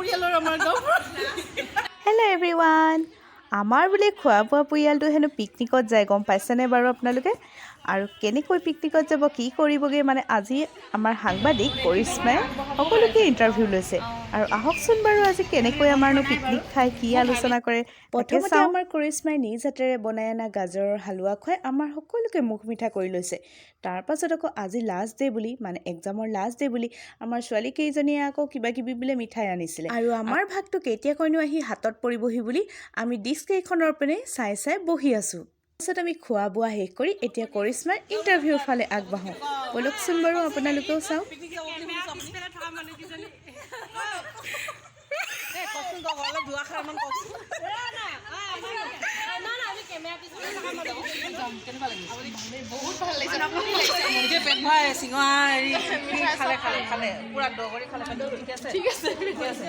পৰিয়ালৰ আমাৰ গাঁও। হেল্ল' এভৰিৱান, আমাৰ বোলে খোৱা বোৱা পৰিয়ালটো হেনো পিকনিকত যায়, গম পাইছেনে বাৰু আপোনালোকে? আৰু কেনেকৈ পিকনিকত যাব, কি কৰিবগৈ, মানে আজি আমাৰ সাংবাদিক কৰিশ্মাই সকলোকে ইণ্টাৰভিউ লৈছে। আৰু আহকচোন বাৰু, আজি কেনেকৈ আমাৰনো পিকনিক খায়, কি আলোচনা কৰে। প্ৰথমতে আমাৰ কৰিশ্মাই নিজ হাতেৰে বনাই অনা গাজৰৰ হালোৱা খুৱাই আমাৰ সকলোকে মুখ মিঠা কৰি লৈছে। তাৰপাছত আকৌ আজি লাষ্ট ডে বুলি, মানে এক্সামৰ লাষ্ট ডে বুলি আমাৰ ছোৱালীকেইজনীয়ে আকৌ কিবা কিবি বোলে মিঠাই আনিছিলে। আৰু আমাৰ ভাগটো কেতিয়াকৈনো আহি হাতত পৰিবহি বুলি আমি ডিছকেইখনৰ পিনে চাই চাই বহি আছোঁ। তাৰপিছত আমি খোৱা বোৱা শেষ কৰি এতিয়া কৰিশ্মাৰ ইণ্টাৰভিউৰ ফালে আগবাঢ়োঁ। ব'লকচোন বাৰু, আপোনালোকেও চাওক। পিকনিক যাব বুলি শুনিছোঁ আপুনি। এই কওকচোন, কওক অলপ দুআষাৰমান কওকচোন। কেনেকুৱা লাগিছে? বহুত ভাল লাগিছে। এতিয়া পেট ভৰাই চিঙৰা হেৰি খালে খালে খালে, পূৰা দগৰি খালে পেটটো। ঠিক আছে, ঠিক আছে, ঠিক আছে।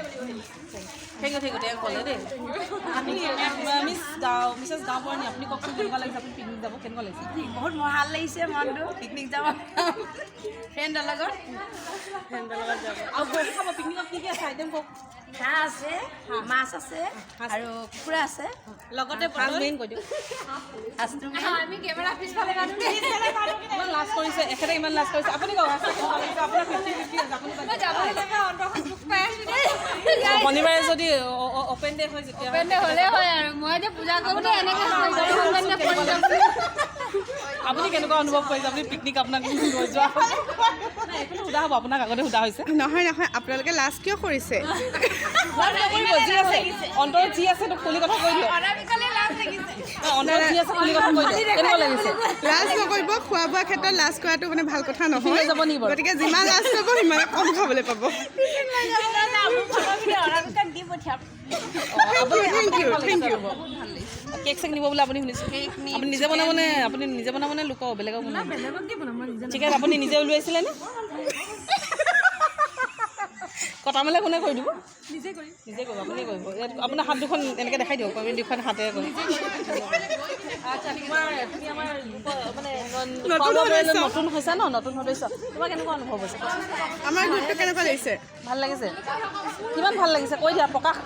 Thank U, thank U. তেওঁ ক'লে দেই। আপুনি মিছ গাঁও, মিছেছ গাঁওবুঢ়ানী, আপুনি কওকচোন, কেনেকুৱা লাগিছে? আপুনি পিকনিক যাব, কেনেকুৱা লাগিছে? বহুত ভাল লাগিছে মনটো, পিকনিক যাব ফ্ৰেণ্ডৰ লগত। আৰু কি খাব পিকনিকত? কি কি আছে আইটেম কওক। হাঁহ আছে, মাছ আছে আৰু কুকুৰা আছে। লগতে মেইন কৈ দিয়ক। সাজটো। আমি কেমেৰা পিছফালে মানুহ। ইমান লাজ কৰিছে এখেতে, ইমান লাজ কৰিছে। আপুনি কওক, আছে কেনেকুৱা লাগিছে আপোনাৰ? 50-50 আছে আপুনি। মই যাবলৈ নাপায় অন্তৰখন দুখ পাই আছো দেই। শনিবাৰে যদি অপেন ডে হয় যেতিয়া অপেন ডে হ'লেই হয় আৰু মই এতিয়া পূজা কৰোঁতে এনেকৈ অপেন ডে কৰি যাম। আপুনি কেনেকুৱা অনুভৱ কৰিছে? আপুনি পিকনিক আপোনাক লৈ যোৱা নাই, এইটো সোধা হ'ব, আপোনাক আগতে সোধা হৈছে। নহয় নহয়, আপোনালোকে লাজ কিয় কৰিছে? লাজ নকৰিব, যি আছে অন্তৰত, যি আছে তো খুলি কথা কৈ দিয়ক। অন্তৰত যি আছে খুলি কথা কৈ দিয়ক। কেনেকুৱা লাগিছে? লাজ নকৰিব। খোৱা বোৱাৰ ক্ষেত্ৰত লাজ কৰাটো মানে ভাল কথা নহয়। লৈ যাব নেকি বাৰু? গতিকে যিমান লাজ কৰিব সিমানে কম খাবলৈ পাব। Thank U, thank U. Cake check নিব বোলে আপুনি শুনিছোঁ। আপুনি নিজে বনাবনে? আপুনি নিজে বনাবনে লোকক বেলেগক বনাব? ঠিক আছে। আপুনি নিজে উলিয়াইছিলে নে? কটা মেলা কোনে কৰি দিব? নিজে কৰিব, আপুনি কৰিব। ইয়াত আপোনাৰ হাত দুখন এনেকৈ দেখাই দিয়ক, আপুনি দুখন হাতেৰে কৰিব। আচ্ছা, তোমাৰ, তুমি আমাৰ গ্ৰুপৰ মানে নতুন সদস্য। নতুন হৈছে ন, নতুন সদস্য। তোমাৰ কেনেকুৱা অনুভৱ হৈছে কোৱাচোন? আমাৰ গ্ৰুপটো কেনেকুৱা লাগিছে? ভাল লাগিছে। কিমান ভাল লাগিছে কৈ দিয়া, প্ৰকাশ।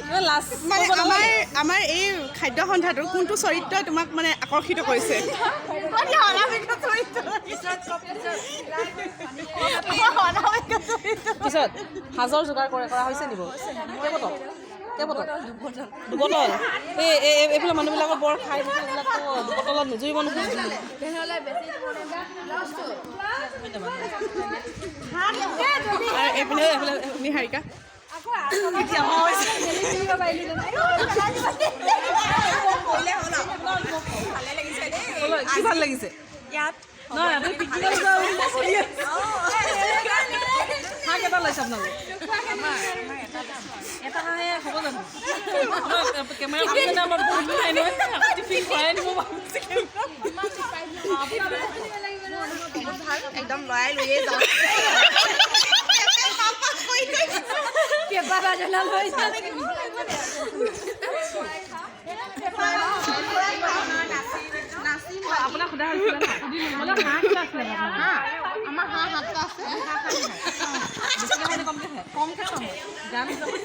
কিমান লাজ মানে কৰিব আমাৰ নালাগে। আমাৰ এই খাদ্য সন্থাটোৰ কোনটো চৰিত্ৰই তোমাক মানে আকৰ্ষিত কৰিছে? পিছত সাজৰ যোগাৰ কৰে কৰা হৈছে নিব? কেইবটল, কেইবটল? দুবটল। এই এইফালে মানুহবিলাকৰ বৰ খাই থাকে, এইবিলাকতো দুবটলত নুজুৰিব নহয়। আৰু এইপিনে এইফালে নিহাৰিকা। কি ভাল লাগিছে নহয় আপুনি পিকনিকত যোৱা বুলি কৰি আছে। হাঁহ কেইটা লৈছে আপোনালোকে? এটা হাঁহে হ'ব জানো? আমাৰ কেমেৰা পাৰ্চনে আমাৰ বহুত নাই নহয়, আকৌ টিফিন ভৰাই নিব ভাবিছে। একদম লৰাই লৈয়ে যাওঁ। পেপা বাজনা লৈ যাম। আপোনাক সোধা হৈছিলে ন? বোলে হাঁহ কেইটা আছিলে আপোনালোকৰ? আমাৰ হাঁহ সাতটা আছে। বেছিকে খায় নে কমকে খায়? কমকে খাওঁ। গ্ৰাম হিচাপত?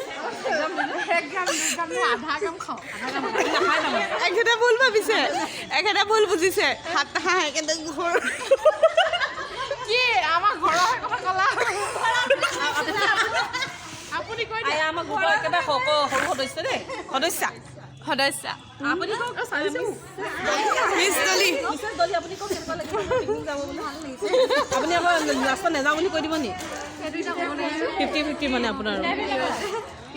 আধা গ্ৰাম খাওঁ। নাখায় তাৰমানে। এখেতে ভুল ভাবিছে, এখেতে ভুল বুজিছে। সাতটা হাঁহ একেটা ঘৰ। কি আমাৰ ঘৰৰ কথা ক'লা? আয়া, আমাৰ গ্ৰুপৰ একেবাৰে সৰু সদস্য দেই, সদস্যা। সদস্যা। আপুনি কওক। মিছ ডলি। মিছেছ ডলি, আপুনি কওক, কেনেকুৱা লাগিছে পিকনিক যাব বুলি? আপুনি আকৌ লাষ্টত নাযাওঁ বুলি কৈ দিব নি? 50-50 মানে আপোনাৰ।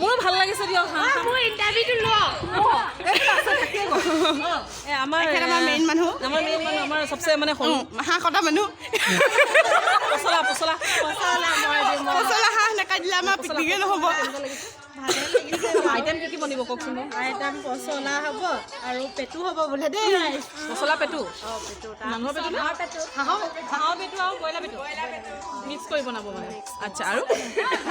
মোৰো ভাল লাগিছে দিয়ক। হাঁহ মোৰ ইণ্টাৰভিউটো ল। এই আমাৰ এখেত আমাৰ মেইন মানুহ। আমাৰ মেইন মানুহ, আমাৰ চবচে মানে সৰু হাঁহ কটা মানুহ। পচলা, পচলা। পচলা হাঁহ নাকাটিলে আমাৰ পিকনিকে নহ'ব। ভালে লাগিছে। আইটেম কি কি বনিব কওকচোন বাৰু? আইটেম পচলা হ'ব আৰু পেটু হ'ব বোলে দেই। পচলা পেটু, মানুহৰ পেটু নে? হাঁহৰ পেটু আৰু ব্ৰইলাৰ পেটু মিক্স কৰি বনাব মানে। আচ্ছা, আৰু?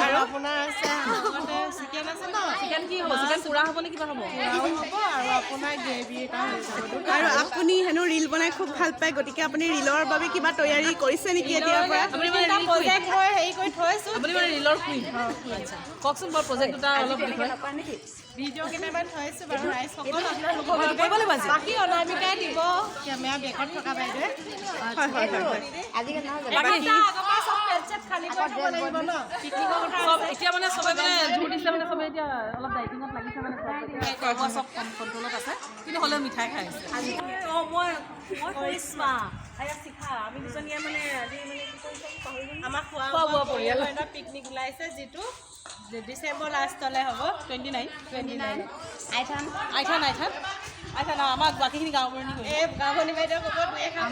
আৰু আপোনাৰ আছে হাঁহতে চিকেন আছে ন? চিকেন কি হ'ব? চিকেন পোৰা হ'ব নে কিবা হ'ব? পোৰাও হ'ব আৰু আপোনাৰ গ্ৰেভি এটা হৈ যাব। আৰু আপুনি হেনো ৰিল বনাই খুব ভাল পায়, গতিকে আপুনি ৰিলৰ বাবে কিবা তৈয়াৰী কৰিছে নেকি এতিয়াৰ পৰা? আপুনি মানে এটা ৰিল কুইন। প্ৰজেক্ট মই হেৰি কৰি থৈছোঁ। আপুনি মানে ৰিলৰ কুইন। আচ্ছা, কওকচোন বাৰু প্ৰজেক্ট দুটা অলপ বিষয়ে। ভিডিঅ' কেইটামান থৈছোঁ বাৰু ৰাইজসকল। কৰিব লাগিব আজি। বাকী অনামিকাই দিব, কেমেৰা বেগত থকা বাইদেৱে। হয় হয় হয় হয় বাকী আগৰ পৰা চব পেট চেট খালী কৰি থ'ব লাগিব ন, পিকনিকৰ কথা। চব এতিয়া মানে চবে মানে জোৰ দিছে, মানে চবে এতিয়া অলপ ডাইটিঙত লাগিছে, মানে খোৱা বোৱা চব কম কণ্ট্ৰলত আছে, কিন্তু হ'লেও মিঠাই খাই আছে। অঁ, মই কৰিশ্মা, ইয়াত শিখা, আমি দুজনীয়ে মানে আজি মানে কি কৰিছোঁ পাহৰি গ'লো। আমাৰ খোৱা খোৱা বোৱা পৰিয়াল। এটা পিকনিক ওলাইছে, যিটো ডিচেম্বৰ লাষ্টলৈ হ'ব। 29। 29। আইথান। আইথান, আইথান, আইথান। আৰু আমাক বাকীখিনি গাঁওবুঢ়ী কৰিব। এই গাভনী বাইদেউ ক'ব দুই এষাৰ।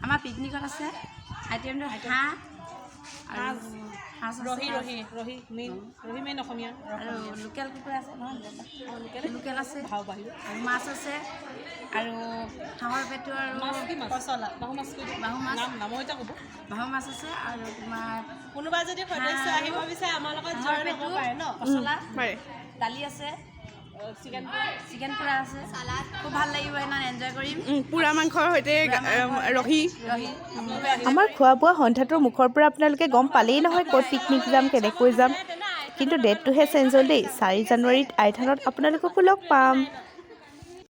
আমাৰ পিকনিকত আছে আইটেমটো হাঁহ আৰু সাজ আছে। ৰহি, ৰহি, ৰহি মেইন, ৰহি মেইন অসমীয়া। আৰু লোকেল কুকুৰা আছে নহয়, লোকেল আছে। ভাও বাহিৰ। আৰু মাছ আছে আৰু হাঁহৰ পেটু আৰু মাছ কি মাছ? পচলা। বাহু মাছ কৈ দিয়ক। বাহু মাছ। নাম নামৰ এতিয়া ক'ব। বাহু মাছ আছে আৰু তোমাৰ কোনোবা যদি সদস্য আহিব বিচাৰে, আমাৰ লগত হাঁহৰ জইন হ'ব পেটু, পাৰে ন? পচলা, পাৰে। দালি আছে। চিকেন। চিকেন পোৰা আছে। খুব ভাল লাগিব, সেইদিনা এনজয় কৰিম। পোৰা মাংসৰ সৈতে ৰহি। ৰহি। আমাৰ খোৱা বোৱা সন্থাটোৰ মুখৰ পৰা আপোনালোকে গম পালেই নহয় ক'ত পিকনিক যাম, কেনেকৈ যাম। কিন্তু ডেটটোহে চেঞ্জ হ'ল দেই। 4 জানুৱাৰীত আইথানত আপোনালোককো লগ পাম।